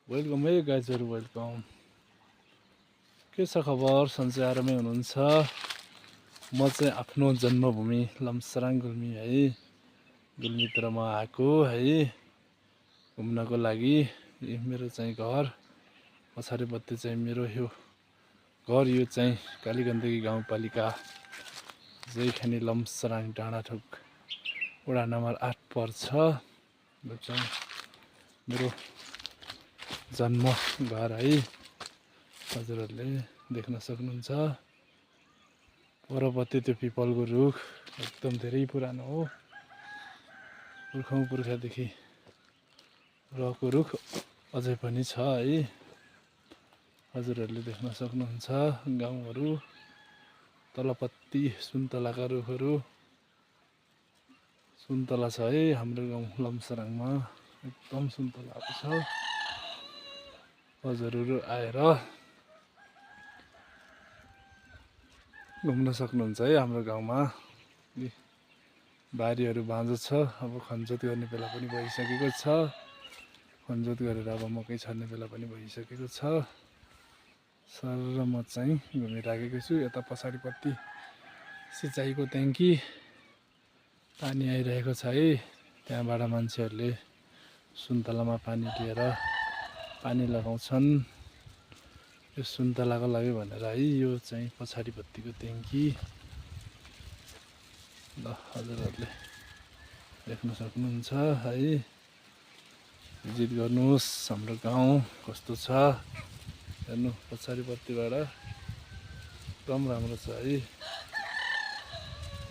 Welcome है गाइजहरू, welcome. के छ खबर? सन्चै आरामै हुनुहुन्छ? म चाहिँ आफ्नो जन्मभूमि लमसराङ गुल्मी है, गुल्मीतिर म आएको है घुम्नको लागि। मेरो चाहिँ घर पछाडिपट्टि चाहिँ मेरो यो घर, यो चाहिँ कालीगण्डकी गाउँपालिका जैखानी लमसराङ डाँडाथोक वडा नम्बर 8 पर्छ। यो चाहिँ मेरो जन्म घर है, हजुरहरूले देख्न सक्नुहुन्छ। परपट्टि त्यो पिपलको रुख एकदम धेरै पुरानो हो, पुर्खौँ पुर्खादेखि रहेको रुख अझै पनि छ है, हजुरहरूले देख्न सक्नुहुन्छ। गाउँहरू तलपट्टि सुन्तलाका रुखहरू, सुन्तला छ है हाम्रो गाउँ लमसराङमा, एकदम सुन्तलाको छ। हजुरहरू आएर घुम्न सक्नुहुन्छ है हाम्रो गाउँमा। बारीहरू बाँझो छ, अब खनजोत गर्ने बेला पनि भइसकेको छ। खनजोत गरेर अब मकै छर्ने बेला पनि भइसकेको छ। सर म चाहिँ घुमिराखेको छु। यता पछाडिपट्टि सिँचाइको ट्याङ्की पानी आइरहेको छ है, त्यहाँबाट मान्छेहरूले सुन्तलामा पानी लिएर पानी लगाउँछन्। यो सुन्तलाको लागि भनेर है, यो चाहिँ पछाडिपट्टिको ट्याङ्की ल हजुरहरूले देख्न सक्नुहुन्छ है। भिजिट गर्नुहोस् हाम्रो गाउँ कस्तो छ हेर्नु, पछाडिपट्टिबाट एकदम राम्रो छ है।